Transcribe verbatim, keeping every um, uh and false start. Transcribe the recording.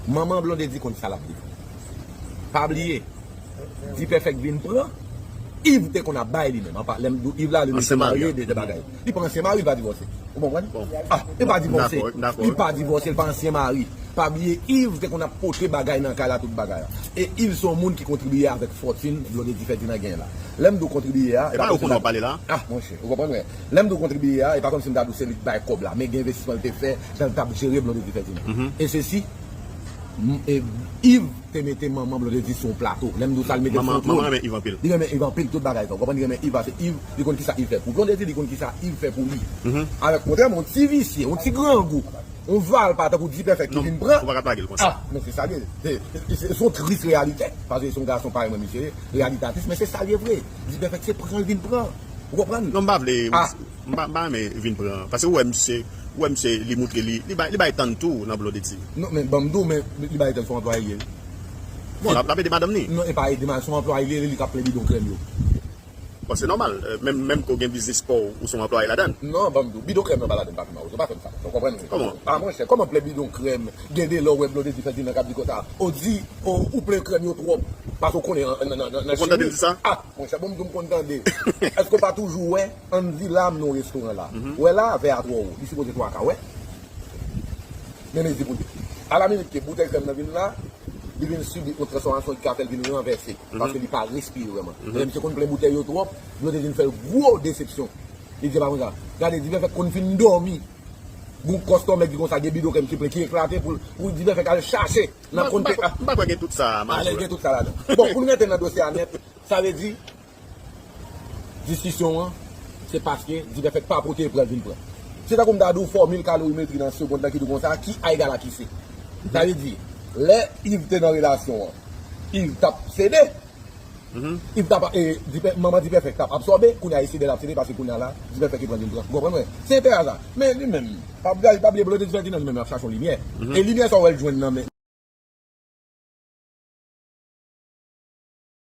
Manman Blondedy konn sa l ap viv. Pa bliye, Dipèfèk vin pran, Yves te konn ap bay li menm. Apa, lè m di w Yves la, li se marye, de, de bagay. Li pa ansyen mari, li pa divòse. Ou konprann? Ah, li pa divòse. Li pa divòse, li pa ansyen mari. Pa bliye, Yves te konn ap pote bagay nan kay la, tout bagay la. E Yves se yon moun ki kontribiye avèk fòtin Blondedy Ferdinand gen la. Lè m di w kontribiye a, e pa kòmsi m ta... Ah, monchè, ou konprann, wè. Lè m di w kontribiye a, e pa kòmsi m ta di w se li k bay kòb la, men gen envestisman li te fè, jan l t ap jere Blondedy Ferdinand. E sesi, M- e, Yves te mete manman Blondedy sou yon plato. Lè m di w sa, li mete l sou yon twòn. Manman renmen Yves anpil. Li renmen Yves anpil, tout bagay sa. Ou konprann, li renmen Yves, pase Yves, li konn kisa Yves fè pou Blondedy, li konn kisa Yves fè pou li. Avèk kontrèman, yon ti visye, yon ti grangou, yon valpa tankou Dipèfèk ki vin pran. Ou pa ka lage l konsa. Ah, men se sa l ye. Se se- se yon tris reyalite. Pase se yon gason parèy mwen misye ye, reyalite atis, men se sa l ye vre. Dipèfèk se pran l vin pran. Ou konprann? Non, m pa vle. M pa, m pa renmen vin pran. Pase ou wè misye, ou wè misye, li moutre li, li bay, li bay tann tou nan Blondedy. Non, men ban m di w, men li bay tann, se yon anplwaye li ye. Bon, l ap, l ap ede madanm ni. Non, e pa ede madanm, se yon anplwaye li ye, li k ap plen bidon krèm yo. Bon, se nòmal. Menm, menm ke w gen biznis pa w, ou se yon anplwaye ladan l. Non, ban m di w, bidon krèm nan pa ladan l, pa fè m, ou pa fè m sa. Ou konprann? Kòman? Ah, monchè, kòman plen bidon krèm? Gen de lè w wè Blondedy Ferdinand k ap di konsa, ou di, ou, ou plen krèm yo twòp, pase w konnen nan, nan, nan, nan chimi. Ou konn tande l di sa? Ah, monchè, bon, m di w m konn tande. Èske w pa toujou wè Andy la nan restoran la? Ou wè la, vè a twò wo. Li sipoze twa ka wè. Men mezi pou li. A la minit ke boutèy krèm nan vin la, li vin sibi yon transfòmasyon ki ka fè l vin ranvèse. Paske li pa respire vrèman. Lè misye konn plen boutèy yo twòp, Blondedy vin fè l gwo desepsyon. Li di pa konsa. Gade, Dipèfèk konn fin dòmi. Gon kòstòmè ki konsa, gen bidon krèm ki plen, ki eklate pou, pou Dipèfèk al chache nan konte. M pa kwè gen tout sa, Major. Gen tout sa ladan. Bon, pou n rete nan dosye a nèt, sa vle di, diskisyon an, se paske Dipèfèk pa pote pran vin pran. Se tankou m ta di w fòmil kalorimetri nan segonn nan ki di w konsa, Q a egal a Q C. Sa vle di, lè Yves te nan relasyon an, Yves t ap sede. Yves t ap, e, Dipè-, manman Dipèfèk t ap absòbe, kounye a e sede l ap sede, paske kounye a la, Dipèfèk ki pran vin pran. Ou konprann mwen? Se enterè sa. Men li menm, pa bliye, pa bliye Blondedy Ferdinand li menm ap chache yon limyè. E limyè sa w wè l jwenn nan men